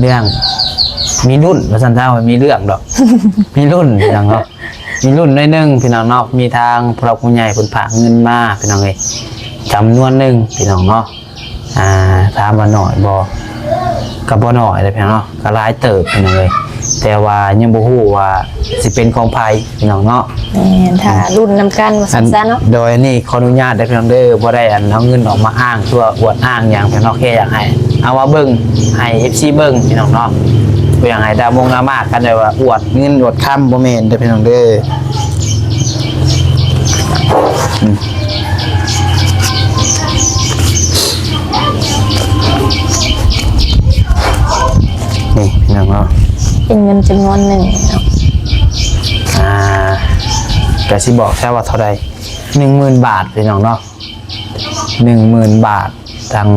ເລື່ອງມີລຸ້ນວ່າຊັ້ນຊະ ມີເລື່ອງດອກ ມີລຸ້ນພີ່ນ້ອງເນາະ ມີລຸ້ນໜ້ອຍໜຶ່ງພີ່ນ້ອງເນາະ ມີທາງຜູ້ຫຼັກຜູ້ໃຫຍ່ເພິ່ນຝາກເງິນມາພີ່ນ້ອງເອີຍ ຈຳນວນໜຶ່ງພີ່ນ້ອງເນາະ ອ່າ ຖາມວ່າໜ້ອຍບໍ່ ກໍບໍ່ໜ້ອຍເດ້ພີ່ນ້ອງເນາະ ກໍຫຼາຍເຕີບພີ່ນ້ອງເອີຍ ແຕ່ວ່າຍັງບໍ່ຮູ້ວ່າຊິເປັນຂອງໃຜພີ່ນ້ອງເນາະ ແມ່ນ ຖ້າ ອ່າ ລຸ້ນນຳກັນວ່າຊັ້ນຊະເນາະ ໂດຍ ອັນນີ້ຂໍອະນຸຍາດເດີພີ່ນ້ອງເດີ ບໍ່ໄດ້ອັນເອົາເງິນອອກມາອ້າງ ຫຼືວ່າອວດອ້າງຫຍັງພີ່ນ້ອງ ແຄ່ຢາກໃຫ້ເອົາມາເບິ່ງ ໃຫ້ເອັຟຊີເບິ່ງພີ່ນ້ອງເນາະ ບໍ່ຢາກໃຫ້ດາມົງດາມາກັນ ແບບວ່າອວດເງິນອວດຄຳ ບໍ່ແມ່ນເດີພີ່ນ້ອງເດີ ອືມ ນີ້ພີ່ນ້ອງເນາະ ເປັນເງິນຈຳນວນໜຶ່ງເນາະ ອ່າ ກະຊິບອກແທ້ວ່າເທົ່າໃດ ໜຶ່ງໝື່ນບາດພີ່ນ້ອງເນາະ ໜຶ່ງໝື່ນບາດ ທາງ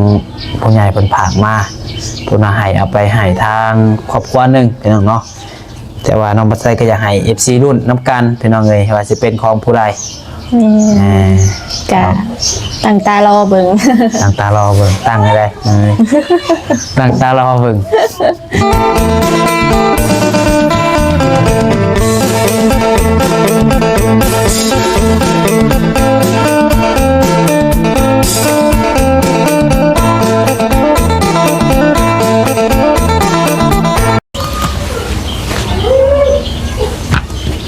ຜູ້ໃຫຍ່ເພິ່ນຝາກມາ ເພິ່ນວ່າໃຫ້ເອົາໄປໃຫ້ທາງຄອບຄົວໜຶ່ງພີ່ນ້ອງເນາະ ແຕ່ວ່ານ້ອງບັດໄຊກໍຢາກໃຫ້ເອັຟຊີລຸ້ນນຳກັນພີ່ນ້ອງເອີຍ ວ່າຊິເປັນຂອງຜູ້ໃດ ແມ່ນ ອ່າ ກະ ເນາະ ຕັ້ງຕາລໍເບິ່ງ ຕັ້ງຕາລໍເບິ່ງ ຕັ້ງໃຫ້ໄດ້ ເອີ ຕັ້ງຕາລໍເບິ່ງ. ເ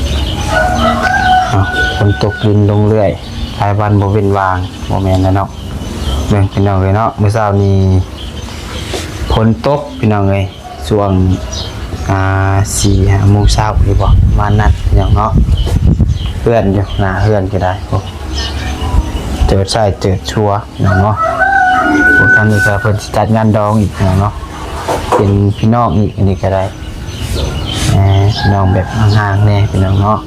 ອົ້າ ຝົນຕົກລິນລົງເລື້ອຍ ຫຼາຍວັນບໍ່ເວັ້ນຫວ່າງ ບໍ່ແມ່ນແລ້ວເນາະ ເບິ່ງພີ່ນ້ອງເອີຍເນາະ ມື້ເຊົ້ານີ້ຝົນຕົກພີ່ນ້ອງເອີຍ ຊ່ວງ ອ່າ ສີ່ຫ້າໂມງເຊົ້ານີ້ບໍ ປະມານນັ້ນພີ່ນ້ອງເນາະ ເປື້ອນຢູ່ໜ້າເຮືອນກໍໄດ້ ໂອ້ ເຈີດຊ້າຍເຈີດຂວາພີ່ນ້ອງເນາະ ໂອ້ ທາງນີ້ກໍເພິ່ນຊິຈັດງານດອງອີກພີ່ນ້ອງເນາະ ເປັນພີ່ນ້ອງອີກ ອັນນີ້ກໍໄດ້ ເອີ ພີ່ນ້ອງແບບຫ່າງໆແດ່ພີ່ນ້ອງເນາະ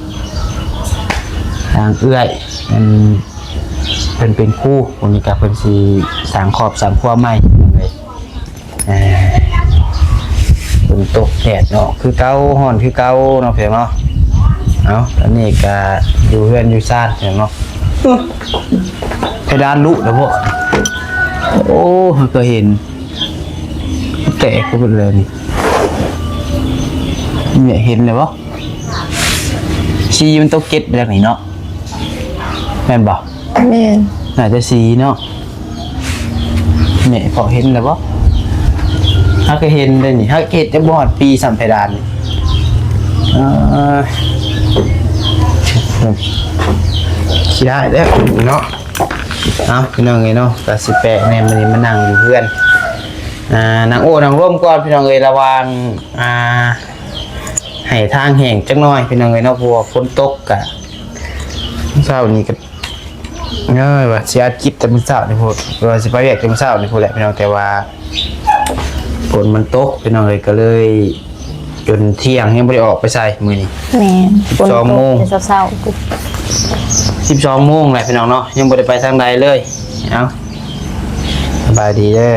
ທາງເອື້ອຍ ອັນ ເພິ່ນເປັນຄູ ອັນນີ້ກໍເພິ່ນຊິສ້າງຄອບສ້າງຄົວໃໝ່ເລີຍ ເອີ ຝົນຕົກແດດອອກຄືເກົ່າ ຮ້ອນຄືເກົ່າເນາະ ພີ່ນ້ອງເນາະ ເອົ້າ ອັນນີ້ກໍຢູ່ເຮືອນຢູ່ຊານພີ່ນ້ອງເນາະ ເພດານຫຼຸແລ້ວບໍ ໂອ້ ເຮົາກໍເຫັນ ແຕກໄປເບິດແລ້ວນີ້ ແມ່ເຫັນແລ້ວບໍ ສີມັນຕົກເກັດແບບນີ້ເນາະ ແມ່ນບໍ່? ແມ່ນ ໜ້າຈະສີເນາະ ແມ່ພໍເຫັນແລ້ວບໍ່? ເຮົາກໍເຫັນເດ້ນີ້ ເຮົາເຮັດຍັງບໍ່ຮອດປີຊ້ຳເພດານນີ້ ເອີ ຂີ້ຮ້າຍແລ້ວເນາະ ເອົ້າ ພີ່ນ້ອງເອີຍເນາະ ກໍຊິແປກແດ່ ມື້ນີ້ມານັ່ງຢູ່ເຮືອນ ອ່າ ນັ່ງໂອ້ນັ່ງລົມກ່ອນພີ່ນ້ອງເອີຍ ລະຫວ່າງ ອ່າ ໃຫ້ທາງແຫ້ງຈັກໜ້ອຍພີ່ນ້ອງເອີຍເນາະ ເພາະວ່າຝົນຕົກກະ ເຊົ້ານີ້ກະ ເອີຍ ວ່າຊິອັດຄລິບແຕ່ມື້ເຊົ້ານີ້ພຸ້ນ ວ່າຊິໄປວຽກແຕ່ມື້ເຊົ້ານີ້ພຸ້ນແຫຼະພີ່ນ້ອງ ແຕ່ວ່າຝົນມັນຕົກພີ່ນ້ອງເອີຍ ກໍເລີຍຈົນທ່ຽງຍັງບໍ່ໄດ້ອອກໄປໃສມື້ນີ້ ແມ່ນ ສິບສອງໂມງ ຝົນຕົກແຕ່ເຊົ້າໆ ສິບສອງໂມງແຫຼະພີ່ນ້ອງເນາະ ຍັງບໍ່ໄດ້ໄປທາງໃດເລີຍ ເອົ້າ ສະບາຍດີເດີ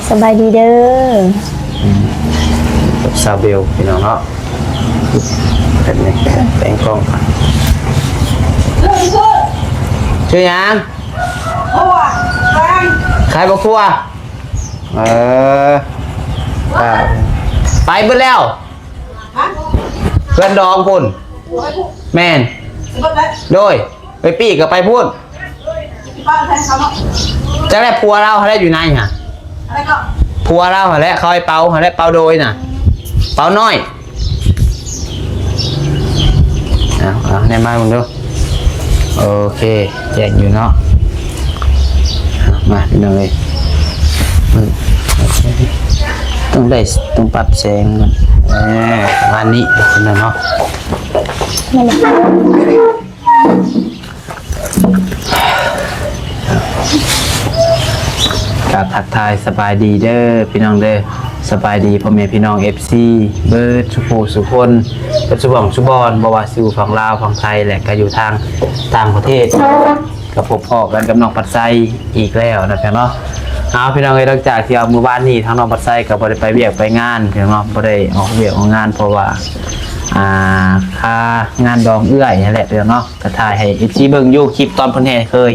ສະບາຍດີເດີ ອືມ ກັບຊາວເບວພີ່ນ້ອງເນາະ ແບບນີ້ ແປງກ້ອງ ຊື່ຫຍັງ? ຂາຍບັກຖົ່ວ ເອີ ໄປເບິດແລ້ວ ເພື່ອນດອງພຸ້ນ ແມ່ນ ໂດຍ ໄປປີ້ກໍໄປພຸ້ນ ຈັກແລ້ວ ຜົວລາວຫັ້ນແຫຼະຢູ່ໃນຫັ້ນ ຜົວລາວຫັ້ນແຫຼະ ເຂົາໃຫ້ເປົາຫັ້ນແຫຼະ ເປົາໂດຍນະ ເປົານ້ອຍ ເອົາ ເອົາ ແນມມາເບິ່ງດູ ໂອເຄ ແຈ້ງຢູ່ເນາະ ມາ ພີ່ນ້ອງເອີຍ ເບິ່ງ ຕ້ອງໄດ້ ຕ້ອງປັບແສງກ່ອນ ເອີ ປະມານນີ້ເນາະ ກາບທັກທາຍສະບາຍດີເດີພີ່ນ້ອງເດີ ສະບາຍດີພໍ່ແມ່ພີ່ນ້ອງເອັຟຊີເບິດສູ່ຜູ້ສູ່ຄົນ ເບິດສູ່ບ່ອນສູ່ບ່ອນ ບໍ່ວ່າຊິຢູ່ຝັ່ງລາວ ຝັ່ງໄທ ແລະ ກະຢູ່ທາງຕ່າງປະເທດ ກະພົບພໍ້ກັນກັບນ້ອງພັດໄຊອີກແລ້ວນະພີ່ນ້ອງເນາະ ເອົາ ພີ່ນ້ອງເອີຍ ຫຼັງຈາກທີ່ວ່າມື້ວານນີ້ທາງນ້ອງພັດໄຊກະບໍ່ໄດ້ໄປວຽກໄປງານພີ່ນ້ອງເນາະ ບໍ່ໄດ້ອອກວຽກອອກງານ ເພາະວ່າ ອ່າ ຄາງານດອງເອື້ອຍຫັ້ນແຫຼະພີ່ນ້ອງເນາະ ກະຖ່າຍໃຫ້ເອັຟຊີເບິ່ງຢູ່ ຄລິບຕອນເພິ່ນແຫ່ເຄີຍ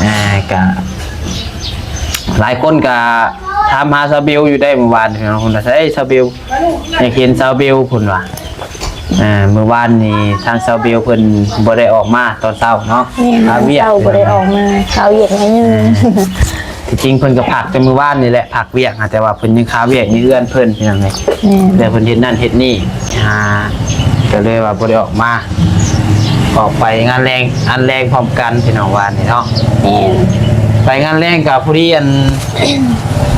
ອ່າ ກະຫຼາຍຄົນກະ ຖາມຫາສາວເບວຢູ່ໄດ໋ມື້ວານນີ້ເນາະ ເພິ່ນວ່າ ໃສສາວເບວ ຢາກເຫັນສາວເບວ ເພິ່ນວ່າ. ອ່າ ມື້ວານນີ້ທາງສາວເບວເພິ່ນບໍ່ໄດ້ອອກມາຕອນເຊົ້າເນາະ ແມ່ນ ຄາວຽກ ເຊົ້າບໍ່ໄດ້ອອກມາ ຄາວຽກໜ້ອຍໜຶ່ງ ອ່າ ທີ່ຈິງເພິ່ນກໍພັກແຕ່ມື້ວານນີ້ແຫຼະ ພັກວຽກ ແຕ່ວ່າເພິ່ນຍັງຄາວຽກໃນເຮືອນເພິ່ນ ພີ່ນ້ອງເອີຍ ແມ່ນ ແຕ່ເພິ່ນເຮັດນັ້ນເຮັດນີ້ ອ່າ ກໍເລີຍວ່າບໍ່ໄດ້ອອກມາ ອອກໄປງານແລງ ງານແລງພ້ອມກັນ ພີ່ນ້ອງ ວານນີ້ເນາະ ແມ່ນ ໄປງານແລງກໍພໍດີ ອັນ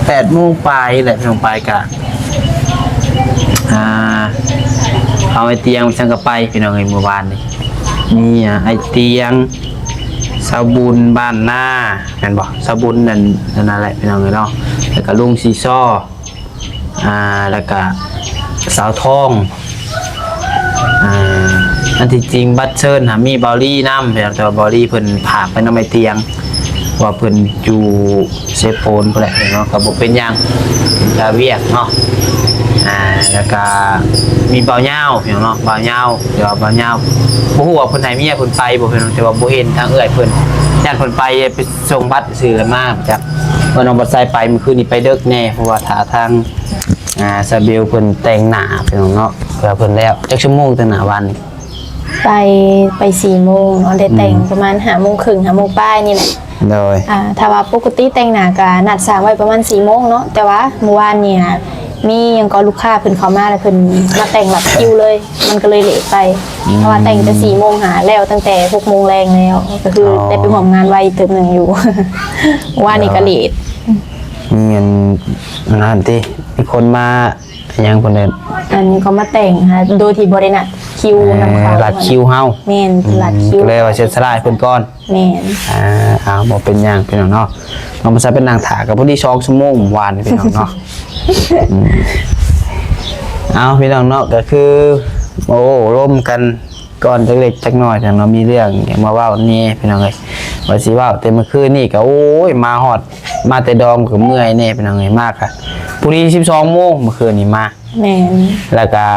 ແປດໂມງປາຍແຫຼະ ພີ່ນ້ອງ ໄປກະ ອ່າ ເອົາໄອ້ຕຽງໄປສັງກະໄປ ພີ່ນ້ອງເອີຍ ມື້ວານນີ້ ມີ ອ່າ ໄອ້ຕຽງ ສາວບຸນບ້ານນາ ແມ່ນບໍ່? ສາວບຸນນັ້ນ ນັ້ນແຫຼະ ພີ່ນ້ອງເອີຍເນາະ ແລ້ວກະລຸງສີຊໍ ອ່າ ແລ້ວກະສາວທອງ ອ່າ ອັນທີ່ຈິງບັດເຊີນຫາມີບ່າວລີນຳ ແຕ່ວ່າບ່າວລີເພິ່ນພາກໄປນຳໄອ້ຕຽງ ວ່າເພິ່ນຢູ່ເຊໂປນພຸ້ນແຫຼະເນາະ ກໍບໍ່ເປັນຫຍັງ ເປັນຄາວຽກເນາະ ອ່າ ແລ້ວກະມີບ່າວຍາວ ພີ່ນ້ອງເນາະ ບ່າວຍາວ ແຕ່ວ່າບ່າວຍາວ ບໍ່ຮູ້ວ່າເພິ່ນໃຫ້ເມຍເພິ່ນໄປບໍ່ ພີ່ນ້ອງ ແຕ່ວ່າບໍ່ເຫັນທາງເອື້ອຍເພິ່ນ ຢ້ານເພິ່ນໄປ ໄປສົ່ງບັດຊື່ແລ້ວມາ ຈັກວ່ານ້ອງບັດໄຊໄປມື້ຄືນນີ້ໄປເດິກແດ່ ເພາະວ່າຖ້າທາງ ອ່າ ສາວເບວເພິ່ນແຕ່ງໜ້າ ພີ່ນ້ອງເນາະ ເພື່ອເພິ່ນແລ້ວ ຈັກຊົ່ວໂມງແຕ່ງໜ້າວານນີ້? ໄປ ໄປສີ່ໂມງເນາະ ໄດ້ແຕ່ງ ອືມ ປະມານຫ້າໂມງເຄິ່ງ ຫ້າໂມງປາຍນີ້ແຫຼະ ໂດຍ ອ່າ ຖ້າວ່າປົກກະຕິແຕ່ງໜ້າກະນັດສ້າງໄວ້ປະມານສີ່ໂມງເນາະ ແຕ່ວ່າມື້ວານນີ້ ມີຫຍັງກໍລູກຄ້າເພິ່ນເຂົ້າມາ ແລ້ວເພິ່ນມາແຕ່ງລັດຄິວເລີຍ ມັນກໍເລີຍເລດໄປ ອືມ ເພາະວ່າແຕ່ງແຕ່ສີ່ໂມງ ຫາແລ້ວຕັ້ງແຕ່ຫົກໂມງແລງແລ້ວ ກໍຄື ອໍ ໄດ້ໄປຮ່ວມງານໄວເຕີບໜຶ່ງຢູ່ ວານນີ້ກໍເລດ ມີອັນ ອັນນັ້ນຕິ ມີຄົນມາ ຫຍັງເພິ່ນເອີ້ນ ອັນນີ້ເຂົາມາແຕ່ງຫາ ໂດຍທີ່ບໍ່ໄດ້ນັດຄິວນຳເຂົາ ເອີ ລັດຄິວເຮົາ ແມ່ນ ອືມ ລັດຄິວ ກໍເລີຍວ່າເສຍສະຫຼະໃຫ້ເພິ່ນກ່ອນ ແມ່ນ ອ່າ ເອົາ ບໍ່ເປັນຫຍັງ ພີ່ນ້ອງເນາະ ນ້ອງບັດໄຊໄປນັ່ງຖ້າກໍພໍດີສອງຊົ່ວໂມງວານນີ້ ພີ່ນ້ອງເນາະ ອືມ ເອົາ ພີ່ນ້ອງເນາະ ກໍຄື ໂອ້ ລົມກັນ ກ່ອນຈັກເລັກຈັກນ້ອຍ ພີ່ນ້ອງເນາະ ມີເລື່ອງຫຍັງມາເວົ້າແດ່ ພີ່ນ້ອງເອີຍ ວ່າຊິເວົ້າ ແຕ່ມື້ຄືນນີ້ກໍ ໂອ້ຍ ມາຮອດ ມາແຕ່ດອງກໍເມື່ອຍແດ່ ພີ່ນ້ອງເອີຍ ມາກະພໍດີສິບສອງໂມງ ມື້ຄືນນີ້ມາ ແມ່ນ ແລ້ວກະ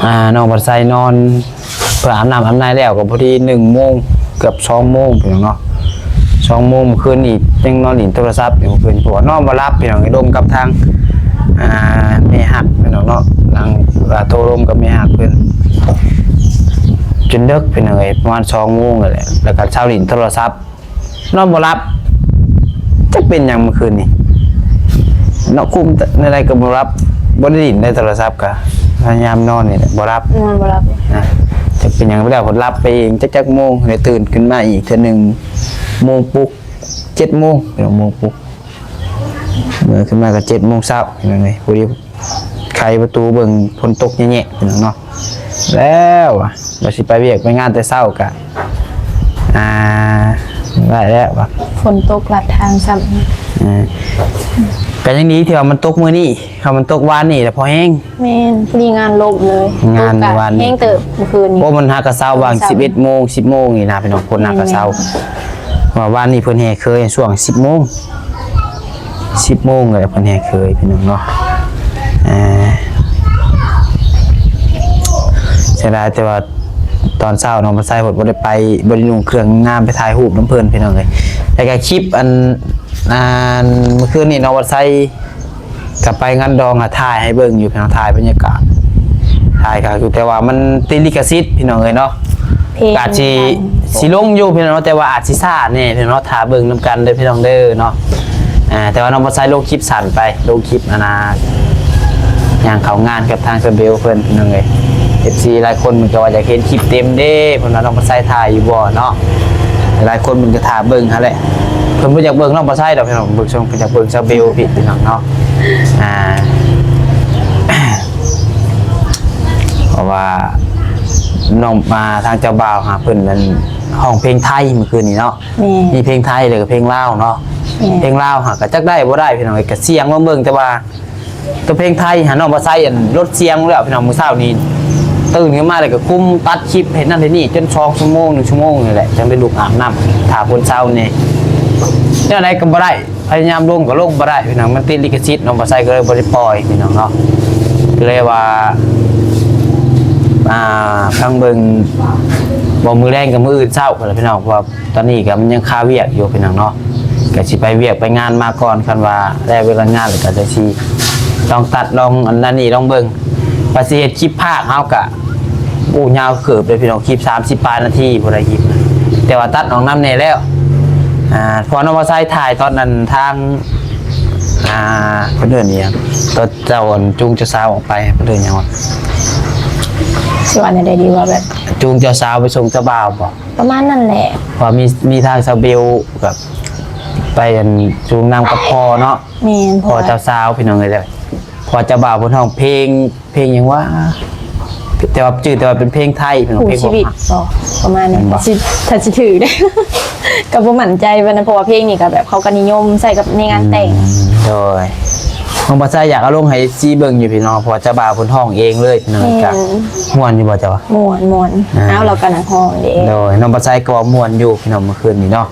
ອ່າ ນ້ອງບັດໄຊນອນ ເພື່ອອາບນ້ຳອາບໃນແລ້ວ ກໍພໍດີໜຶ່ງໂມງ ເກືອບສອງໂມງ ພີ່ນ້ອງເນາະ ສອງໂມງ ມື້ຄືນນີ້ຍັງນອນຫຼິ້ນໂທລະສັບຢູ່ ເພິ່ນ ເພາະວ່ານອນບໍ່ຫຼັບ ພີ່ນ້ອງເອີຍ ລົມກັບທາງ ອ່າ ແມ່ຮັກ ພີ່ນ້ອງເນາະ ຫຼັງ ອ່າ ໂທລົມກັບແມ່ຮັກເພິ່ນ ຈົນເດິກ ພີ່ນ້ອງເອີຍ ປະມານສອງໂມງນັ້ນແຫຼະ ແລ້ວກໍເຊົາຫຼິ້ນໂທລະສັບ ນອນບໍ່ຫຼັບ ຈັກເປັນຫຍັງມື້ຄືນນີ້ເນາະ ຄຸ້ມແນວໃດກໍບໍ່ຫຼັບ ບໍ່ໄດ້ຫຼິ້ນໃນໂທລະສັບ ກໍພະຍາຍາມນອນນີ້ແຫຼະ ບໍ່ຫຼັບ ນອນບໍ່ຫຼັບ ນະ ຈັກເປັນຫຍັງ ແລ້ວເພິ່ນຫຼັບໄປເອງ ຈັກ ຈັກໂມງ ແລ້ວຕື່ນຂຶ້ນມາອີກເທື່ອໜຶ່ງ ໂມງປຸກ ເຈັດໂມງ ໂມງປຸກ ເມື່ອຂຶ້ນມາກໍເຈັດໂມງເຊົ້າ ພີ່ນ້ອງເອີຍ ພໍດີໄຂປະຕູເບິ່ງ ຝົນຕົກແຍະໆ ພີ່ນ້ອງເນາະ ແລ້ວວ່າ ວ່າຊິໄປວຽກໄປງານແຕ່ເຊົ້າກະ ອ່າ ໄດ້ແລ້ວວ່າ ຝົນຕົກລັດທາງຊ້ຳ ເອີ ກໍຍັງດີທີ່ວ່າມັນຕົກມື້ນີ້ ຖ້າມັນຕົກວານນີ້ລະພໍແຮງ ແມ່ນ ພໍດີງານລົມເລີຍ ງານວານນີ້ ແຮງເຕີບມື້ຄືນນີ້ ໂອ້ ມັນຫາກະເຊົາຫວ່າງສິບເອັດໂມງ ສິບໂມງນີ້ນະ ພີ່ນ້ອງ ຝົນຫາກະເຊົາ ແມ່ນ ວ່າວານນີ້ເພິ່ນແຫ່ເຄີຍຊ່ວງສິບໂມງ ສິບໂມງແລ້ວເພິ່ນແຫ່ເຄີຍ ພີ່ນ້ອງເນາະ ເອີ ເສຍດາຍແຕ່ວ່າຕອນເຊົ້ານ້ອງບັດໄຊເພິ່ນບໍ່ໄດ້ໄປ ບໍ່ໄດ້ນຸ່ງເຄື່ອງງາມໄປຖ່າຍຮູບນຳເພິ່ນ ພີ່ນ້ອງເອີຍ ແລ້ວກໍຄລິບອັນ ອັນ ມື້ຄືນນີ້ນ້ອງບັດໄຊ ກໍໄປງານດອງ ຫາຖ່າຍໃຫ້ເບິ່ງຢູ່ ພີ່ນ້ອງ ຖ່າຍບັນຍາກາດ ຖ່າຍກໍຄື ແຕ່ວ່າມັນຕິດລິຂະສິດ ພີ່ນ້ອງເອີຍເນາະ ເພງ ກໍອາດຊິ ຊິລົງຢູ່ ພີ່ນ້ອງເນາະ ແຕ່ວ່າອາດຊິຊ້າແດ່ ພີ່ນ້ອງເນາະ ຖ້າເບິ່ງນຳກັນເດີ ພີ່ນ້ອງເດີເນາະ ອ່າ ແຕ່ວ່ານ້ອງບັດໄຊລົງຄລິບສັ້ນໄປ ລົງຄລິບ ອັນນ່າ ຍ່າງເຂົ້າງານກັບທາງສະເບວເພິ່ນ ພີ່ນ້ອງເອີຍ ເອັຟຊີຫຼາຍຄົນເພິ່ນກໍວ່າຢາກເຫັນຄລິບເຕັມເດ້ ເພິ່ນວ່ານ້ອງບັດໄຊຖ່າຍຢູ່ບໍ່ເນາະ ຫຼາຍຄົນເພິ່ນກໍຖ້າເບິ່ງຫັ້ນແຫຼະ ເພິ່ນບໍ່ຢາກເບິ່ງນ້ອງບັດໄຊດອກ ພີ່ນ້ອງ ເບິ່ງຊ່ອງ ເພິ່ນຢາກເບິ່ງສະເບວພີ້ ພີ່ນ້ອງເນາະ ອ່າ ເພາະວ່ານ້ອງ ອ່າ ທາງເຈົ້າບ່າວຫາເພິ່ນນັ້ນຮ້ອງເພງໄທມື້ຄືນນີ້ເນາະ ແມ່ນ ມີເພງໄທ ແລ້ວກໍເພງລາວເນາະ ແມ່ນ ເພງລາວຫາກໍຈັກໄດ້ບໍ່ໄດ້ ພີ່ນ້ອງເອີຍ ກໍສຽງລອງເບິ່ງ ແຕ່ວ່າຕົວເພງໄທຫານ້ອງບັດໄຊ ອັນ ລົດສຽງແລ້ວ ພີ່ນ້ອງ ມື້ເຊົ້ານີ້ຕື່ນຂຶ້ນມາແລ້ວກໍຄຸມຕັດຄລິບ ເຮັດນັ້ນເຮັດນີ້ ຈົນສອງຊົ່ວໂມງ ໜຶ່ງຊົ່ວໂມງນີ້ແຫຼະ ຈັ່ງໄດ້ລຸກອາບນ້ຳ ຖ້າຝົນເຊົາແດ່ ແນວໃດກໍບໍ່ໄດ້ ພະຍາຍາມລົງກໍລົງບໍ່ໄດ້ ພີ່ນ້ອງ ມັນຕິດລິຂະສິດ ນ້ອງບັດໄຊກໍເລີຍບໍ່ໄດ້ປ່ອຍ ພີ່ນ້ອງເນາະ ກໍເລີຍວ່າ ອ່າ ຟັງເບິ່ງ ບໍ່ ມື້ແລງກັບມື້ອື່ນເຊົ້າພຸ້ນລະ ພີ່ນ້ອງ ເພາະວ່າຕອນນີ້ກໍມັນຍັງຄາວຽກຢູ່ ພີ່ນ້ອງເນາະ ກໍຊິໄປວຽກໄປງານມາກ່ອນ ຄັນວ່າແລ້ວວຽກແລ້ວງານ ແລ້ວກໍຈັ່ງຊິລອງຕັດລອງອັນນັ້ນນີ້ລອງເບິ່ງ ວ່າຊິເຮັດຄລິບພາກເຮົາກະ ໂອ້ ຍາວເກີບເລີຍພີ່ນ້ອງ ຄລິບສາມສິບປາຍນາທີ ບໍ່ໄດ້ຄລິບ ແຕ່ວ່າຕັດອອກນຳແດ່ແລ້ວ ອ່າ ເພາະວ່ານ້ອງບ່າວໄຊຖ່າຍຕອນນັ້ນທາງ ອ່າ ເພິ່ນເອີ້ນອີ່ຫຍັງ ຕອນເຈົ້າອັນຈູງເຈົ້າສາວອອກໄປ ເພິ່ນເອີ້ນຫຍັງວະ ຊິວ່າແນວໃດດີ ວ່າແບບຈູງເຈົ້າສາວໄປສົ່ງເຈົ້າບ່າວບໍ? ປະມານນັ້ນແຫຼະ ວ່າມີ ມີທາງສາວເບວກັບໄປອັນຈູງນຳກັບພໍ່ເນາະ ແມ່ນ ພໍ່ເຈົ້າສາວພີ່ນ້ອງເອີຍ ເພາະວ່າເຈົ້າບ່າວເພິ່ນຮ້ອງເພງ ເພງຫຍັງວະ ແຕ່ວ່າຈື່ແຕ່ວ່າເປັນເພງໄທພີ່ນ້ອງ ເພງຂອງ ປະມານນັ້ນ ຖ້າຊິຖືກເດ້ ກໍບໍ່ໝັ້ນໃຈປານໃດ ເພາະວ່າເພງນີ້ກໍແບບເຂົາກໍນິຍົມໃຊ້ກັບໃນງານແຕ່ງ ອືມ ໂດຍ ນ້ອງບ່າວໄຊຢາກເອົາລົງໃຫ້ເອັຟຊີເບິ່ງຢູ່ພີ່ນ້ອງ ເພາະວ່າເຈົ້າບ່າວເພິ່ນຮ້ອງເອງເລີຍພີ່ນ້ອງ ກໍມ່ວນຢູ່ບໍ່ເຈົ້າວ່າ? ມ່ວນ ມ່ວນ ອ້າວ ລາວກໍນັກຮ້ອງເດ້ ໂດຍ ນ້ອງບ່າວໄຊກໍວ່າມ່ວນຢູ່ພີ່ນ້ອງ ມື້ຄືນນີ້ເນາະ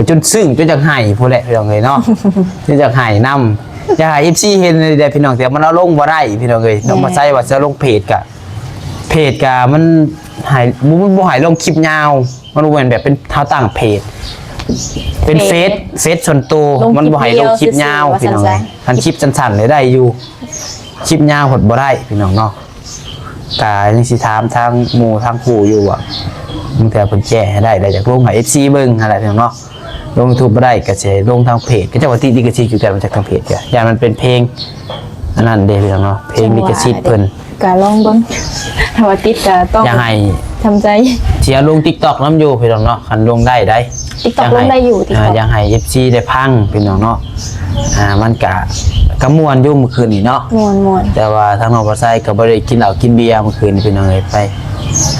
ຈົນຊຶ້ງ ຈົນຢາກໄຫ້ພຸ້ນແຫຼະພີ່ນ້ອງເອີຍເນາະ ຈົນຢາກໄຫ້ນຳ ຢາກໃຫ້ເອັຟຊີເຫັນເດ້ພີ່ນ້ອງ ແຕ່ມັນເອົາລົງບໍ່ໄດ້ພີ່ນ້ອງເອີຍ ນ້ອງບ່າວໄຊວ່າຊິເອົາລົງເພຈ ກະເພຈກະມັນໃຫ້ ບໍ່ ມັນບໍ່ໃຫ້ລົງຄລິບຍາວ ມັນບໍ່ແມ່ນແບບເປັນ ເຮົາຕັ້ງເພຈ ເປັນເຟສ ເຟສສ່ວນໂຕ ມັນບໍ່ໃຫ້ລົງຄລິບຍາວພີ່ນ້ອງເອີຍ ຄັນຄລິບສັ້ນໆ ໄດ້ຢູ່ ຄລິບຍາວພັດບໍ່ໄດ້ພີ່ນ້ອງເນາະ ກະຍັງຊິຖາມທາງໝູ່ທາງຄູ່ຢູ່ວ່າ ບາງເທື່ອເພິ່ນແກ້ໃຫ້ໄດ້ ແລ້ວຢາກລົງໃຫ້ເອັຟຊີເບິ່ງຫັ້ນແຫຼະພີ່ນ້ອງເນາະ ລົງຢູທູບບໍ່ໄດ້ກໍຊິໃຫ້ລົງທາງເພຈ ເຂົາເຈົ້າວ່າຕິດລິຂະສິດຄືກັນ ມາຈາກທາງເພຈ ຢ້ານມັນເປັນເພງອັນນັ້ນເດ້ພີ່ນ້ອງເນາະ ເພງລິຂະສິດເພິ່ນ ກໍລອງເບິ່ງ ຖ້າວ່າຕິດກໍຕ້ອງ ຢາກໃຫ້ທຳໃຈ ຊິເອົາລົງຕິກຕັອກນຳຢູ່ພີ່ນ້ອງເນາະ ຄັນລົງໄດ້ໄດ໋ ຕິກຕັອກລົງໄດ້ຢູ່ ຕິກຕັອກ ຢາກໃຫ້ເອັຟຊີໄດ້ຟັງພີ່ນ້ອງເນາະ ອ່າ ມັນກະ ກະມ່ວນຢູ່ມື້ຄືນນີ້ເນາະ ມ່ວນໆ ແຕ່ວ່າທາງນ້ອງບ່າວໄຊກໍບໍ່ໄດ້ກິນເຫຼົ້າກິນເບຍມື້ຄືນນີ້ພີ່ນ້ອງເອີຍ ໄປ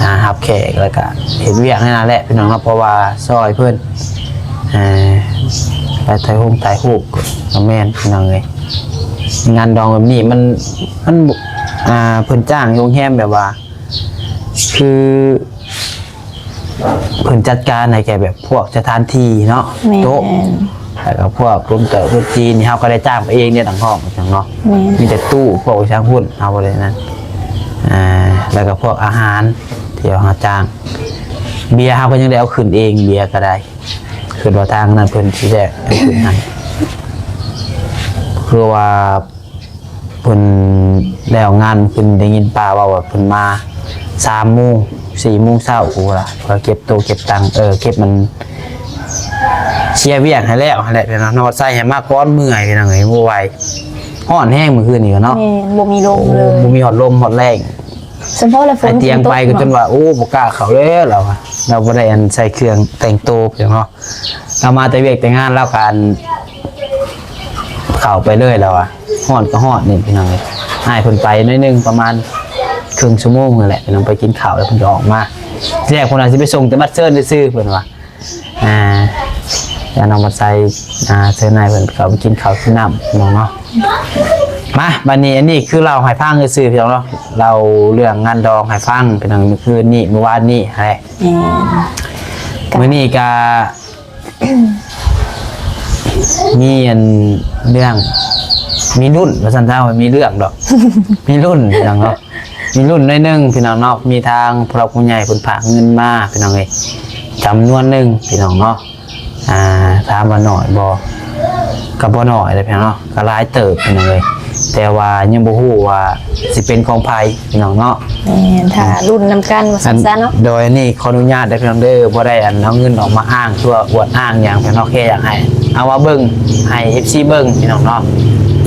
ອ່າ ຮັບແຂກ ແລ້ວກະເຮັດວຽກໃນນັ້ນແຫຼະພີ່ນ້ອງເນາະ ເພາະວ່າຊ່ອຍເພິ່ນ ອ່າ ໄປຖ່າຍຮົງຖ່າຍຮູບ ກໍແມ່ນພີ່ນ້ອງເອີຍ ງານດອງແບບນີ້ມັນ ມັນ ອ່າ ເພິ່ນຈ້າງໂຮງແຮມແບບວ່າ ຄື ເພິ່ນຈັດການໃຫ້ແກ່ແບບພວກສະຖານທີ່ເນາະ ແມ່ນ ໂຕະ ແລ້ວກໍພວກລົມເຕີໂຕະຈີນນີ້ ເຮົາກໍໄດ້ຈ້າງໄປເອງເດ້ ທັງຫ້ອງທັງເນາະ ແມ່ນ ມີແຕ່ຕູ້ພວກໄວ້ທາງພຸ້ນ ເຮົາບໍ່ໄດ້ນັ້ນ ອ່າ ແລ້ວກໍພວກອາຫານທີ່ເຮົາຈ້າງ ເບຍເຮົາກໍຍັງໄດ້ເອົາຂຶ້ນເອງ ເບຍກໍໄດ້ ຄິດວ່າທາງນັ້ນເພິ່ນຊິແລກເອົາຂຶ້ນໃຫ້ ຄືວ່າ ເພິ່ນແລ້ວງານຂຶ້ນ ໄດ້ຍິນປ້າເວົ້າວ່າເພິ່ນມາສາມໂມງ ສີ່ໂມງເຊົ້າພຸ້ນລະ ວ່າເກັບໂຕະເກັບຕັງ ເອີ ເກັບມັນ ເຊຍວຽກໃຫ້ແລ້ວຫັ້ນແຫຼະ ເນາະ ໃສ່ໃຫ້ມາກ່ອນ ເມື່ອຍພີ່ນ້ອງເອີຍ ບໍ່ໄຫວ ຮ້ອນແຮງມື້ຄືນນີ້ເນາະ ແມ່ນ ບໍ່ມີລົມເລີຍ ບໍ່ມີຮອດລົມຮອດແຮງ ສະເພາະລະຝົນ ໄອ້ຕຽງໄປກໍຈົນວ່າ ໂອ້ ບໍ່ກ້າເຂົ້າແລ້ວ ລາວວ່າ ລາວບໍ່ໄດ້ອັນໃສ່ເຄື່ອງແຕ່ງໂຕ ພີ່ນ້ອງເນາະ ລາວມາແຕ່ວຽກແຕ່ງານ ລາວກໍອັນ ເຂົ້າໄປເລີຍແລ້ວວ່າ ຮອດກໍຮອດນີ້ພີ່ນ້ອງເອີຍ ອ້າຍເພິ່ນໄປໜ້ອຍໜຶ່ງ ປະມານເຄິ່ງຊົ່ວໂມງນັ້ນແຫຼະ ພີ່ນ້ອງ ໄປກິນເຂົ້າແລ້ວເພິ່ນກໍອອກມາ ທີແລກເພິ່ນວ່າຊິໄປສົ່ງແຕ່ບັດເຊີນຊື່ໆ ເພິ່ນວ່າ ອ່າ ຍານ້ອງບັດໄຊ ອ່າ ເຊີນນາຍເພິ່ນເຂົ້າໄປກິນເຂົ້າກິນນ້ຳພີ່ນ້ອງເນາະ ມາ ບັດນີ້ ອັນນີ້ຄືເລົ່າໃຫ້ຟັງຊື່ໆ ພີ່ນ້ອງເນາະ ເລົ່າເລື່ອງງານດອງໃຫ້ຟັງ ພີ່ນ້ອງ ມື້ຄືນນີ້ ມື້ວານນີ້ ໃຫ້ ແມ່ນ ມື້ນີ້ກໍ ມີອັນເລື່ອງ ມີລຸ້ນວ່າຊັ້ນຊະ ມີເລື່ອງດອກ ມີລຸ້ນພີ່ນ້ອງເນາະ ມີລຸ້ນໜ້ອຍໜຶ່ງພີ່ນ້ອງເນາະ ມີທາງຜູ້ຫຼັກຜູ້ໃຫຍ່ເພິ່ນຝາກເງິນມາພີ່ນ້ອງເອີຍ ຈຳນວນໜຶ່ງພີ່ນ້ອງເນາະ ອ່າ ຖາມວ່າໜ້ອຍບໍ່ ກໍບໍ່ໜ້ອຍເດ້ພີ່ນ້ອງເນາະ ກໍຫຼາຍເຕີບພີ່ນ້ອງເອີຍ ແຕ່ວ່າຍັງບໍ່ຮູ້ວ່າຊິເປັນຂອງໃຜພີ່ນ້ອງເນາະ ແມ່ນ ຖ້າລຸ້ນນຳກັນວ່າຊັ້ນຊະເນາະ ໂດຍອັນນີ້ຂໍອະນຸຍາດເດີພີ່ນ້ອງເດີ ບໍ່ໄດ້ອັນເອົາເງິນອອກມາອ້າງຕົວອວດອ້າງຫຍັງພີ່ນ້ອງ ແຄ່ຢາກໃຫ້ເອົາມາເບິ່ງ ໃຫ້ເອັຟຊີເບິ່ງພີ່ນ້ອງເນາະ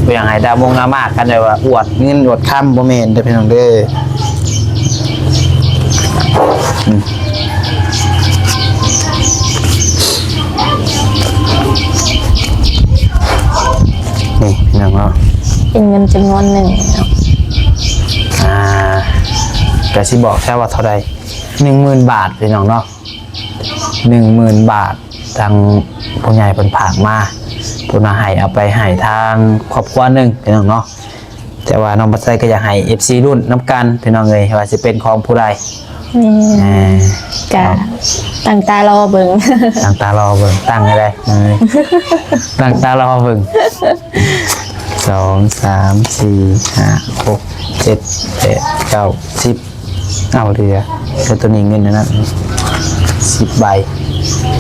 ບໍ່ຢາກໃຫ້ດາມົງດາມາກັນ ແບບວ່າອວດເງິນອວດຄຳ ບໍ່ແມ່ນເດີພີ່ນ້ອງເດີ ອືມ ນີ້ພີ່ນ້ອງເນາະ ເປັນເງິນຈຳນວນໜຶ່ງເນາະ ອ່າ ກະຊິບອກແທ້ວ່າເທົ່າໃດ ໜຶ່ງໝື່ນບາດພີ່ນ້ອງເນາະ ໜຶ່ງໝື່ນບາດ ທາງຜູ້ໃຫຍ່ເພິ່ນຝາກມາ ເພິ່ນວ່າໃຫ້ເອົາໄປໃຫ້ທາງຄອບຄົວໜຶ່ງພີ່ນ້ອງເນາະ ແຕ່ວ່ານ້ອງບັດໄຊກໍຢາກໃຫ້ເອັຟຊີລຸ້ນນຳກັນພີ່ນ້ອງເອີຍ ວ່າຊິເປັນຂອງຜູ້ໃດ ແມ່ນ ອ່າ ກະຕັ້ງຕາລໍເບິ່ງ ຕັ້ງຕາລໍເບິ່ງ ຕັ້ງໃຫ້ໄດ້ ເອີ ຕັ້ງຕາລໍເບິ່ງ ສອງ ສາມ ສີ່ ຫ້າ ຫົກ ເຈັດ ແປດ ເກົ້າ ສິບ ເອົາເຫຼືອ ແຕ່ໂຕນີ້ເງິນອັນນັ້ນ ສິບໃບ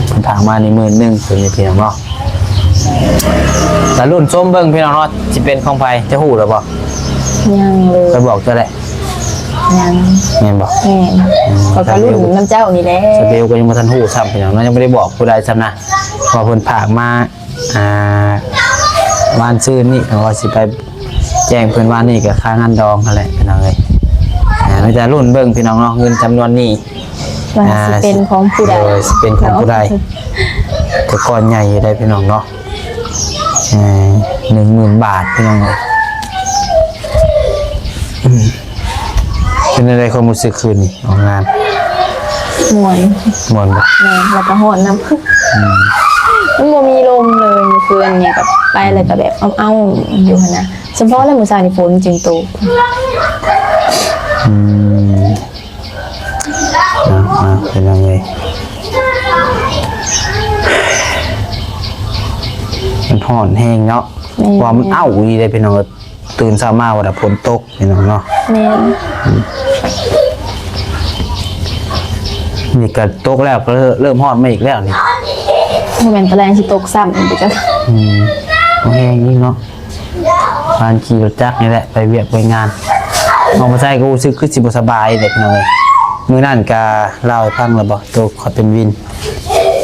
ເພິ່ນຝາກມານີ້ໝື່ນໜຶ່ງ ໂຕນີ້ພີ່ນ້ອງເນາະ ກະລຸ້ນຊົມເບິ່ງພີ່ນ້ອງເນາະ ຊິເປັນຂອງໃຜ ຈະຮູ້ແລ້ວບໍ່? ຍັງເລີຍ ຂ້ອຍບອກເຈົ້າແຫຼະ ຍັງ ແມ່ນບໍ່? ແມ່ນ ອືມ ຂ້ອຍກະລຸ້ນນຳເຈົ້ານີ້ແຫຼະ ສະເບວກໍຍັງບໍ່ທັນຮູ້ຊ້ຳພີ່ນ້ອງເນາະ ຍັງບໍ່ໄດ້ບອກຜູ້ໃດຊ້ຳນະ ເພາະວ່າເພິ່ນຝາກມາ ອ່າ ວານຊືນນີ້ ເພາະວ່າຊິໄປແຈ້ງເພິ່ນວານນີ້ ກໍຄ່າງານດອງຫັ້ນແຫຼະພີ່ນ້ອງເອີຍ ອ່າ ມີແຕ່ລຸ້ນເບິ່ງພີ່ນ້ອງເນາະ ເງິນຈຳນວນນີ້ ວ່າ ອ່າ ຊິເປັນຂອງຜູ້ໃດ ໂດຍ ຊິເປັນຂອງຜູ້ໃດ ເນາະ ກໍກ້ອນໃຫຍ່ຢູ່ໄດ໋ພີ່ນ້ອງເນາະ ເອີ ໜຶ່ງໝື່ນບາດພີ່ນ້ອງເອີຍ ອືມ ເປັນຈັ່ງໃດຄວາມຮູ້ສຶກຄືນນີ້ອອກງານ? ມ່ວນ ມ່ວນບໍ່? ແມ່ນ ແລ້ວກໍຮ້ອນນຳ ອືມ ມັນບໍ່ມີລົມເລີຍມື້ຄືນນີ້ ກໍໄປແລ້ວກໍແບບອ້າວໆຢູ່ຫັ້ນນະ ສະເພາະແລ້ວມື້ເຊົ້ານີ້ຝົນຈຶ່ງຕົກ ອືມ ເນາະ ເນາະ ເປັນຫຍັງເລີຍ ມັນຮ້ອນແຮງເນາະ ແມ່ນ ວ່າມັນເອົ້າອີ່ຫຼີເດ້ພີ່ນ້ອງ ຕື່ນເຊົ້າມາວ່າແຕ່ຝົນຕົກພີ່ນ້ອງເນາະ ແມ່ນ ອືມ ນີ້ກໍຕົກແລ້ວ ກໍເລີ່ມຮ້ອນມາອີກແລ້ວນີ້ ບໍ່ແມ່ນຕອນແລງຊິຕົກຊ້ຳອີກຈັກ ອືມ ແຮງນີ້ເນາະ ປານຂີ່ລົດຈັກນີ້ແຫຼະ ໄປວຽກໄປງານ ນ້ອງປາໄຊກໍຮູ້ສຶກຄືຊິບໍ່ສະບາຍເດ້ພີ່ນ້ອງເອີຍ ມື້ນັ້ນກະເລົ່າໃຫ້ຟັງແລ້ວບໍ່ ໂຕຂ້ອຍເປັນວິນ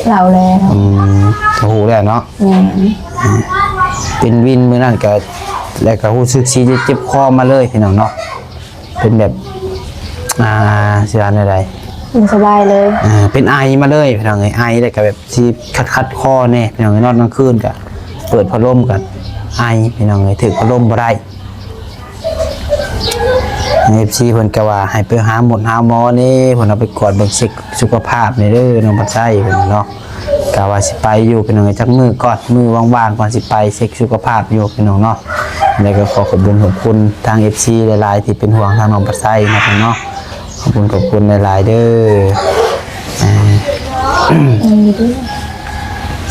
ເລົ່າແລ້ວ ອືມ ກໍຮູ້ແລ້ວເນາະ ແມ່ນ ເປັນວິນມື້ນັ້ນກະ ແລ້ວກະຮູ້ສຶກຊິເຈັບຄໍມາເລີຍພີ່ນ້ອງເນາະ ເປັນແບບ ອ່າ ຊິວ່າແນວໃດ ບໍ່ສະບາຍເລີຍ ອ່າ ເປັນໄອມາເລີຍພີ່ນ້ອງເອີຍ ໄອແລ້ວກະແບບຊິຂັດໆຄໍແດ່ພີ່ນ້ອງເອີຍ ນອນກາງຄືນກະເປີດພັດລົມກະໄອພີ່ນ້ອງເອີຍ ຖືກພັດລົມບໍ່ໄດ້ ເອັຟຊີ ເພິ່ນກໍວ່າໃຫ້ໄປຫາໝົດຫາໝໍແດ່ ເພິ່ນເອົາໄປກວດເບິ່ງເຊັກສຸຂະພາບແດ່ເດີ ນ້ອງພັດໄຊ ເພິ່ນເນາະ ກໍວ່າຊິໄປຢູ່ ພີ່ນ້ອງເອີຍ ຈັກມື້ກ່ອນ ມື້ວ່າງໆກ່ອນຊິໄປເຊັກສຸຂະພາບຢູ່ ພີ່ນ້ອງເນາະ ແລ້ວກໍຂໍຂອບຄຸນຂອບຄຸນທາງ ເອັຟຊີ ຫຼາຍໆ ທີ່ເປັນຫ່ວງທາງນ້ອງພັດໄຊເນາະ ເນາະ ຂອບຄຸນຂອບຄຸນຫຼາຍໆເດີ ອ່າ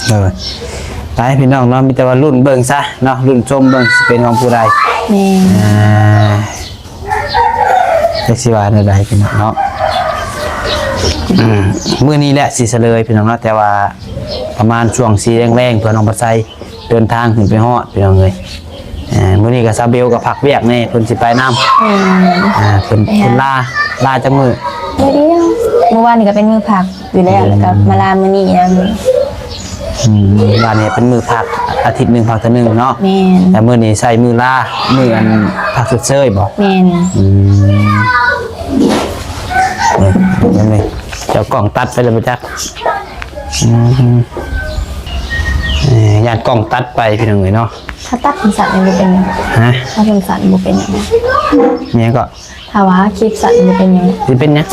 ເອີ ໄປພີ່ນ້ອງເນາະ ມີແຕ່ວ່າລຸ້ນເບິ່ງຊະເນາະ ລຸ້ນຊົມເບິ່ງຊິເປັນຂອງຜູ້ໃດ ແມ່ນ ອ່າ ຈັກຊິວ່າແນວໃດພີ່ນ້ອງເນາະ ອືມ ມື້ນີ້ແຫຼະຊິສະເຫຼີຍພີ່ນ້ອງເນາະ ແຕ່ວ່າປະມານຊ່ວງສີ່ແລງໆ ເພື່ອນ້ອງປາໄຊເດີນທາງຂຶ້ນໄປຮອດ ພີ່ນ້ອງເອີຍ ອ່າ ມື້ນີ້ກໍຊາວເບວກໍພັກວຽກແດ່ ເພິ່ນຊິໄປນຳ ອືມ ອ່າ ເພິ່ນ ເພິ່ນລາ ລາຈັກມື້? ມື້ດຽວ ມື້ວານນີ້ກໍເປັນມື້ພັກຢູ່ແລ້ວ ອືມ ແລ້ວກໍມາລາມື້ນີ້ນຳ ອືມ ວານນີ້ເປັນມື້ພັກ ອາທິດໜຶ່ງພັກເທື່ອໜຶ່ງເນາະ ແມ່ນ ແຕ່ມື້ນີ້ໃຊ້ມື້ລາ ມື້ອັນພັກຊົດເຊີຍບໍ? ແມ່ນ ອືມ ເອີ ເຈົ້າກ້ອງຕັດໄປແລ້ວບໍ່ຈັກ ອືມ ເອີ ຢ້ານກ້ອງຕັດໄປ ພີ່ນ້ອງເອີຍເນາະ ຖ້າຕັດສັ້ນໆນີ້ບໍ່ເປັນຫຍັງ ຮະ ຖ້າສັ້ນໆບໍ່ເປັນຫຍັງ ຫຍັງກໍ ຖ້າວ່າຄລິບສັ້ນບໍ່ເປັນຫຍັງ ຊິເປັນຫຍັງ?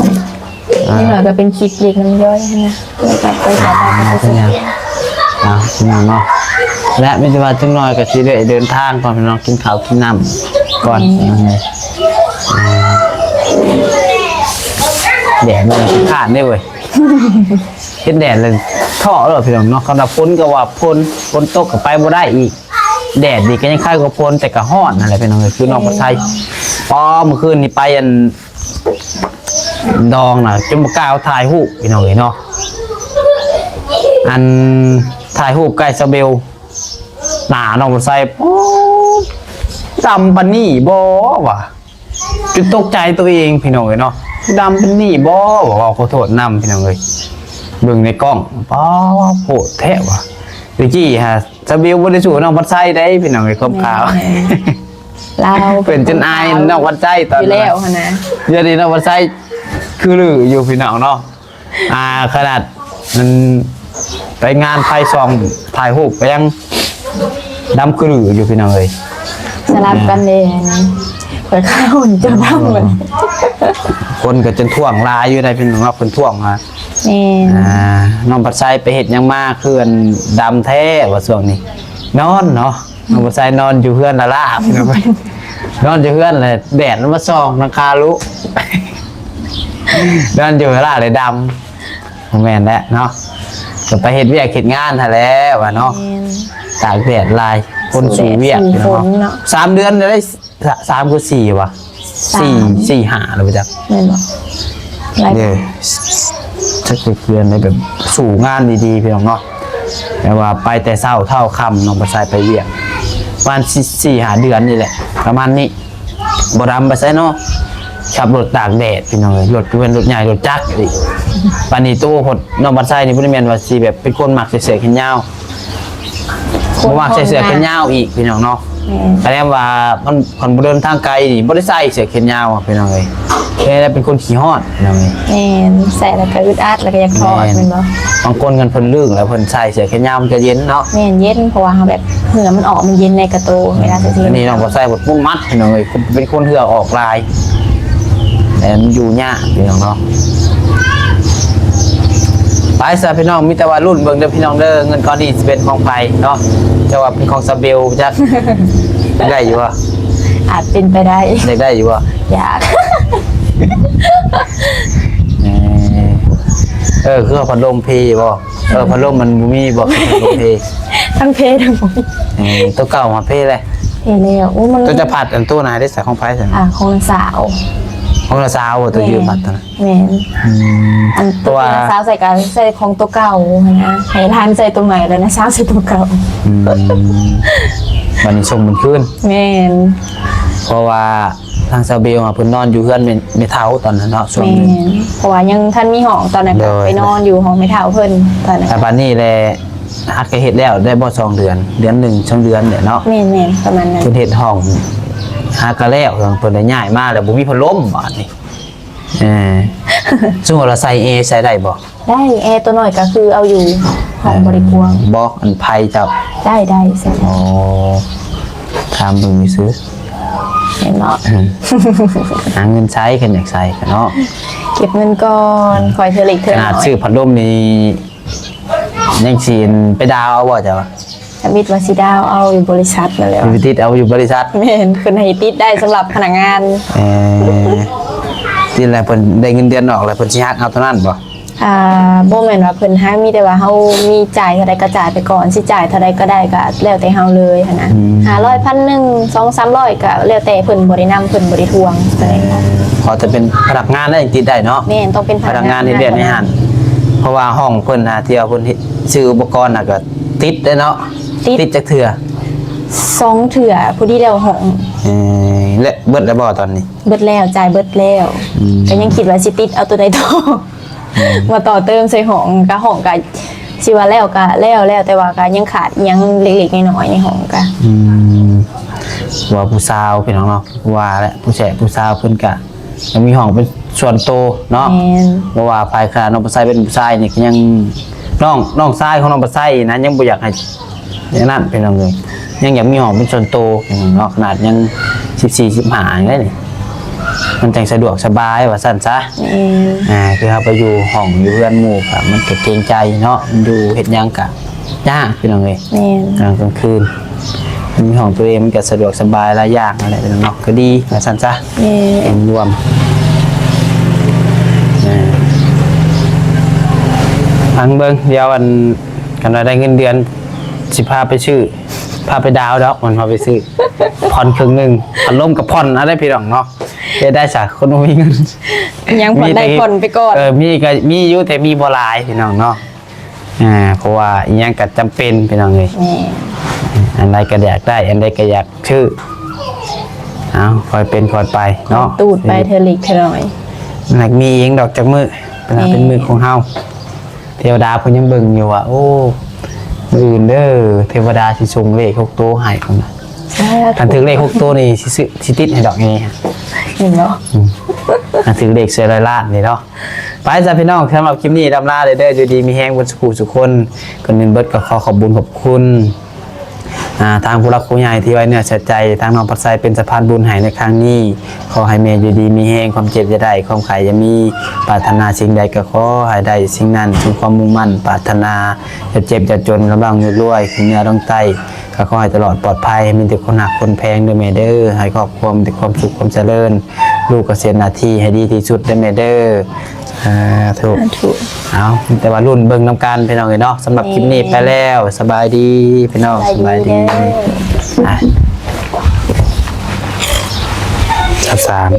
ອ່າ ນິດໜ້ອຍກໍເປັນຄລິບເລັກນ້ອຍຫັ້ນນະ ແລ້ວກໍໄປສາຍຕາກໍບໍ່ເປັນຫຍັງ ອ່າ ເປັນຫຍັງເນາະ ແລະ ມີແຕ່ວ່າຈັກໜ້ອຍກໍຊິໄດ້ເດີນທາງກ່ອນ ພີ່ນ້ອງ ກິນເຂົ້າກິນນ້ຳກ່ອນ ອືມ ອ່າ ແດດມັນຂາດເດ້ເວີຍ ເຮັດແດດແລ້ວທໍ້ໂລດ ພີ່ນ້ອງເນາະ ຄັນວ່າຝົນກໍວ່າຝົນ ຝົນຕົກກໍໄປບໍ່ໄດ້ອີກ ແດດນີ້ກໍຍັງຄາຍກວ່າຝົນ ແຕ່ກໍຮ້ອນຫັ້ນແຫຼະພີ່ນ້ອງເອີຍ ຄືນ້ອງປາໄຊ ອໍ ມື້ຄືນນີ້ໄປອັນດອງນະ ຈົນບໍ່ກ້າຖ່າຍຮູບພີ່ນ້ອງເອີຍເນາະ ອັນຖ່າຍຮູບໃກ້ສະເບວ ໜ້ານ້ອງປາໄຊ ໂອ້ ດຳປານນີ້ບໍ່ວະ ຈົນຕົກໃຈຕົວເອງພີ່ນ້ອງເອີຍເນາະ ດຳປານນີ້ບໍ່ວະ ເວົ້າຂໍໂທດນຳພີ່ນ້ອງເອີຍ ເບິ່ງໃນກ້ອງ ປ້າ ໂພດແທ້ວະ ຕະກີ້ຫາ ສະເບວບໍ່ໄດ້ສູ້ນ້ອງວັດໄຊໄດ໋ພີ່ນ້ອງເອີຍ ຄວາມຂາວ ແມ່ນ ລາວເປັນຈົນອາຍນ້ອງວັດໄຊຕອນຢູ່ແລ້ວຫັ້ນນະ ດຽວນີ້ນ້ອງວັດໄຊຄືລືຢູ່ພີ່ນ້ອງເນາະ ອ່າ ຂະໜາດມັນໄປງານໄຟສ່ອງຖ່າຍຮູບກໍຍັງດຳຄືລືຢູ່ພີ່ນ້ອງເອີຍ ສະຫຼັບກັນເດ້ ຂ້ອຍຂາວເຈົ້າດຳ ເອີ ຄົນກໍຈົນທ້ວງຫຼາຍຢູ່ໃດ໋ພີ່ນ້ອງເນາະ ເພິ່ນທ້ວງວ່າ ແມ່ນ ອ່າ ນ້ອງວັດໄຊໄປເຮັດຫຍັງມາຄືອັນດຳແທ້ວ່າຊ່ວງນີ້ ນອນເນາະ ນ້ອງບໍ່ໃສ່ນອນຢູ່ເຮືອນລະລາ ພີ່ນ້ອງເອີຍ ນອນຢູ່ເຮືອນແຫຼະ ແດດມັນມາສ່ອງຫຼັງຄາລຸ ນອນຢູ່ລະລາເລີຍດຳ ບໍ່ແມ່ນແຫຼະເນາະ ກໍໄປເຮັດວຽກເຮັດງານຫັ້ນແຫຼະວ່າເນາະ ແມ່ນ ຕາກແດດຫຼາຍ ຄົນສູ້ວຽກ ສູ້ແດດ ພີ່ນ້ອງເນາະ ສູ້ຝົນເນາະ ສາມເດືອນໄດ້ ສາມຄືສີ່ຫວາ ສາມ ສີ່ ສີ່ ຫ້າແລ້ວບໍ່ຈັກ ແມ່ນບໍ່ ຫຼາຍ ເດ້ ຈັກເດືອນໄດ້ແບບສູ້ງານດີໆ ພີ່ນ້ອງເນາະ ແຕ່ວ່າໄປແຕ່ເຊົ້າເທົ່າຄ່ຳ ນ້ອງປາໄຊໄປວຽກ ປະມານສີ່ຫ້າເດືອນນີ້ແຫຼະ ປະມານນີ້ ບໍ່ດຳໄປໃສເນາະ. ຂັບລົດຕາກແດດ ພີ່ນ້ອງເອີຍ ລົດເປັນລົດໃຫຍ່ ລົດຈັກອີກ. ປານນີ້ໂຕ ນ້ອງປາໄຊນີ້ບໍ່ໄດ້ແມ່ນວ່າຊິແບບເປັນຄົນມັກໃສ່ເສື້ອແຂນຍາວ ບໍ່ມັກໃສ່ເສື້ອແຂນຍາວອີກ ພີ່ນ້ອງເນາະ. ແມ່ນ ກະແນມວ່າມັນ ຄັນບໍ່ເດີນທາງໄກນີ້ ບໍ່ໄດ້ໃສ່ເສື້ອແຂນຍາວ ພີ່ນ້ອງເອີຍ. ແມ່ນແລ້ວ ເປັນຄົນຂີ້ຮ້ອນ ພີ່ນ້ອງເອີຍ. ແມ່ນ ໃສ່ແລ້ວກະອຶດອັດ ແລ້ວກະຢາກຖອດ ແມ່ນ ແມ່ນບໍ່? ບາງຄົນຄັນເພິ່ນລຶ້ງແລ້ວ ເພິ່ນໃສ່ເສື້ອແຂນຍາວມັນຈະເຢັນເນາະ. ແມ່ນ ເຢັນ ເພາະວ່າເຮົາແບບ ເຫື່ອມັນອອັອກ ມັນເຢັນໃນກະໂຕ ເວລາໃສ່ເສື້ອ. ອັນນີ້ນ້ອງປາໄຊບໍ່ ມັດ ພີ່ນ້ອງເອີຍ ເປັນຄົນເຫື່ອອອກຫຼາຍ ແຕ່ມັນຢູ່ຍາກ ພີ່ນ້ອງເນາະ. ໄປຊະ ພີ່ນ້ອງ ມີແຕ່ວ່າລຸ້ນເບິ່ງເດີ ພີ່ນ້ອງເດີ ເງິນກ້ອນນີ້ຊິເປັນຂອງໃຜເນາະ. ຈະວ່າເປັນຂອງສາວເບວຈັກ ຢາກໄດ້ຢູ່ບໍ່? ອາດເປັນໄປໄດ້. ຢາກໄດ້ຢູ່ບໍ່? ຢາກ. ເອີ ເອີ ຄືເອົາພັດລົມພີບໍ່? ເອີ ພັດລົມມັນບໍ່ມີບໍ່? ພັດລົມພີ ທັງເພທັງບໍ່ມີ. ເອີ ໂຕເກົ່າມາເພແຫຼະ ເພແລ້ວ. ໂອ້ ມັນ ໂຕຈະພັດອັນໂຕນາໄດ້ໃສ ຂອງໃຜຊັ້ນ? ອ່າ ຂອງນ້າສາວ. ຂອງນ້າສາວບໍ່ ໂຕຢືມພັດຕົວນັ້ນ? ແມ່ນ. ອືມ ອັນໂຕ ເພາະວ່ານ້າສາວໃສ່ກະໃສ່ຂອງໂຕເກົ່າຫັ້ນນະ ໃຫ້ຫຼານໃສ່ໂຕໃໝ່ ແລ້ວນ້າສາວໃສ່ໂຕເກົ່າ. ອືມ ບັດນີ້ສົ່ງມັນຄືນ. ແມ່ນ. ເພາະວ່າ ທາງສາວເບວເພິ່ນນອນຢູ່ເຮືອນແມ່ ແມ່ເຖົ້າຕອນນັ້ນເນາະ ຊ່ວງໜຶ່ງ. ແມ່ນ ເພາະວ່າຍັງທັນມີຫ້ອງ ຕອນນັ້ນກະ ໂດຍ ໄປນອນຢູ່ຫ້ອງແມ່ເຖົ້າເພິ່ນຕອນນັ້ນ. ແຕ່ບັດນີ້ແຫຼະ ຫາກະເຮັດແລ້ວໄດ້ບໍ່ ສອງເດືອນ ເດືອນໜຶ່ງ ສອງເດືອນແຫຼະເນາະ. ແມ່ນໆ ປະມານນັ້ນ. ເພິ່ນເຮັດຫ້ອງ ຫາກະແລ້ວ ເພິ່ນໄດ້ຍ້າຍມາແລ້ວ ບໍ່ມີພັດລົມບາດນີ້. ເອີ ສົມມຸດວ່າໃສ່ແອ ໃສ່ໄດ້ບໍ່? ໄດ້ ແອໂຕນ້ອຍກະຄືເອົາຢູ່ ຫ້ອງບໍ່ໄດ້ກວ້າງ. ເອີ ບໍ່ ອັນໄຟເຈົ້າ ໄດ້ ໄດ້ໃສ່. ອໍ ຖາມເບິ່ງຊື່ໆ ແມ່ນບໍ່? ອືມ ຫາເງິນໃຊ້ ຄັນຢາກໃຊ້ກະເນາະ ເກັບເງິນກ່ອນ. ອືມ ຄ່ອຍເທື່ອເລັກເທື່ອນ້ອຍ. ຂະໜາດຊື້ພັດລົມນີ້ ຍັງຊິໄປດາວເອົາບໍ່ເຈົ້າ? ທຳອິດວ່າຊິດາວເອົາຢູ່ບໍລິສັດນັ້ນແຫຼະ ຊິໄປຕິດເອົາຢູ່ບໍລິສັດ. ແມ່ນ ເພິ່ນໃຫ້ຕິດໄດ້ສຳລັບພະນັກງານ. ເອີ ຕິດແລ້ວເພິ່ນໄດ້ເງິນເດືອນອອກແລ້ວ ເພິ່ນຊິຫັກເອົາໂຕນັ້ນບໍ່? ອ່າ ບໍ່ແມ່ນວ່າເພິ່ນຫັກ ມີແຕ່ວ່າເຮົາມີຈ່າຍເທົ່າໃດກະຈ່າຍໄປກ່ອນ ຊິຈ່າຍເທົ່າໃດກະໄດ້ ກະແລ້ວແຕ່ເຮົາເລີຍຫັ້ນນະ. ອືມ ຫ້າຮ້ອຍ ພັນໜຶ່ງ ສອງສາມຮ້ອຍ ກະແລ້ວແຕ່ເພິ່ນ ບໍ່ໄດ້ນຳ ເພິ່ນບໍ່ໄດ້ທວງ. ເອີ ຂໍແຕ່ເປັນພະນັກງານແລ້ວຍັງຕິດໄດ້ເນາະ. ແມ່ນ ຕ້ອງເປັນພະນັກງານເຮັດວຽກໃນຮ້ານ. ເພາະວ່າຫ້ອງເພິ່ນນະ ທີ່ວ່າເພິ່ນເຮັດ ຊື້ອຸປະກອນນະ ກະຕິດເດ້ເນາະ. ຕິດ ຕິດຈັກເທື່ອ? ສອງເທື່ອ ພໍດີແລ້ວຫ້ອງ. ເອີ ແລະ ເບິດແລ້ວບໍ່ຕອນນີ້? ເບິດແລ້ວ ຈ່າຍເບິດແລ້ວ. ອືມ ກະຍັງຄິດວ່າຊິຕິດເອົາໂຕໃດຕໍ່ ອືມ ມາຕໍ່ເຕີມໃສ່ຫ້ອງ. ກະຫ້ອງກະຊິວ່າແລ້ວກະແລ້ວ ແລ້ວ ແຕ່ວ່າກະຍັງຂາດອີ່ຫຍັງເລັກໆນ້ອຍໆໃນຫ້ອງກະ. ອືມ ວ່າຜູ້ສາວ ພີ່ນ້ອງເນາະ ວ່າແຫຼະ ຜູ້ແຊະຜູ້ສາວເພິ່ນກະ ຍັງມີຫ້ອງເປັນສ່ວນໂຕເນາະ. ແມ່ນ ບໍ່ວ່າຝ່າຍຂະໜາດນ້ອງປາໄຊເປັນຜູ້ຊາຍນີ້ກະຍັງ ນ້ອງ ນ້ອງຊາຍຂອງນ້ອງປາໄຊນະ ຍັງບໍ່ຢາກໃຫ້ ອັນນັ້ນ ພີ່ນ້ອງເອີຍ ຍັງຢາກມີຫ້ອງເປັນສ່ວນໂຕເນາະ. ຂະໜາດຍັງສິບສີ່ ສິບຫ້ານີ້ ມັນຈັ່ງສະດວກສະບາຍວ່າຊັ້ນຊະ. ແມ່ນ ອ່າ ຄືເຮົາໄປຢູ່ຫ້ອງຢູ່ເຮືອນໝູ່ກະ ມັນກະເກງໃຈເນາະ ຢູ່ເຮັດຫຍັງກະ ຍາກ ພີ່ນ້ອງເອີຍ. ແມ່ນ ກາງ ກາງຄືນ ມີຫ້ອງຕົວເອງມັນກະສະດວກສະບາຍຫຼາຍຢ່າງຫັ້ນແຫຼະ ພີ່ນ້ອງເນາະ ກະດີວ່າຊັ້ນຊະ. ແມ່ນ ເປັນລວມ ອ່າ ຟັງເບິ່ງ ດຽວອັນ ຄັນວ່າໄດ້ເງິນເດືອນ ຊິພາໄປຊື້ ພາໄປດາວດອກ ມັນພາໄປຊື້ ຜ່ອນເຄິ່ງໜຶ່ງ ພັດລົມກະຜ່ອນເອົາໄດ້ ພີ່ນ້ອງເນາະ. ເຮັດໄດ້ຊະ ຄົນບໍ່ມີເງິນ ຍັງຜ່ອນໄດ້ ມີແຕ່ ຜ່ອນໄປກ່ອນ. ເອີ ມີກະມີຢູ່ ແຕ່ມີບໍ່ຫຼາຍ ພີ່ນ້ອງເນາະ. ອ່າ ເພາະວ່າອີ່ຫຍັງກະຈຳເປັນ ພີ່ນ້ອງເອີຍ. ແມ່ນ ອັນໃດກະຢາກໄດ້ ອັນໃດກະຢາກຊື້ ເອົາ ຄ່ອຍເປັນຄ່ອຍໄປເນາະ ຕູດໄປເທື່ອເລັກເທື່ອນ້ອຍ. ມັກມີເອງດອກຈັກມື້ ເປັນ ແມ່ນ ເປັນມື້ຂອງເຮົາ. ເທວະດາເພິ່ນຍັງເບິ່ງຢູ່ວ່າ ໂອ້ ມື້ອື່ນເດີ ເທວະດາຊິສົ່ງເລກຫົກໂຕໃຫ້ພຸ້ນນະ. ສາທຸ ຄັນຖືກເລກຫົກໂຕນີ້ ຊິຊື້ ຊິຕິດໃຫ້ດອກນີ້ ເຫັນບໍ່? ອືມ ຄັນຖືກເລກສີ່ຮ້ອຍລ້ານນີ້ເນາະ. ໄປຊະພີ່ນ້ອງ ສຳລັບຄລິບນີ້ລ່ຳລາເດີ ຢູ່ດີມີແຮງເບິດສູ່ຜູ້ສູ່ຄົນ. ກ່ອນອື່ນເບິດກະຂໍຂອບບຸນຂອບຄຸນ ອ່າ ທາງຜູ້ຫຼັກຜູ້ໃຫຍ່ທີ່ໄວ້ເນື້ອໃສ່ໃຈທາງນ້ອງປາໄຊ ເປັນສະພານບຸນໃຫ້ໃນຄັ້ງນີ້. ຂໍໃຫ້ແມ່ຢູ່ດີມີແຮງ ຄວາມເຈັບຢ່າໄດ້ ຄວາມໄຂ້ຢ່າມີ ປາດຖະໜາສິ່ງໃດກະຂໍໃຫ້ໄດ້ສິ່ງນັ້ນ ສົມຄວາມມຸ່ງໝັ້ນປາດຖະໜາ. ຢ່າເຈັບຢ່າຈົນ ລ່ຳໆລວຍໆ ຂຶ້ນເໜືອລົງໃຕ້ ກະຂໍໃຫ້ຕະຫຼອດປອດໄພ ໃຫ້ມີແຕ່ຄົນຮັກຄົນແພງເດີແມ່ເດີ. ໃຫ້ຄອບຄົວມີແຕ່ຄວາມສຸກຄວາມຈະເລີນ ລູກກະເຮັດໜ້າທີ່ໃຫ້ດີທີ່ສຸດເດີແມ່ເດີ. ສາທຸ ສາທຸ. ເອົາ ມີແຕ່ວ່າລຸ້ນເບິ່ງນຳກັນພີ່ນ້ອງເອີຍເນາະ. ສຳລັບຄລິບນີ້ ແມ່ນ ໄປແລ້ວ ສະບາຍດີພີ່ນ້ອງ ສະບາຍດີ ສະບາຍດີ ເດີ ອ່ະ ສາມ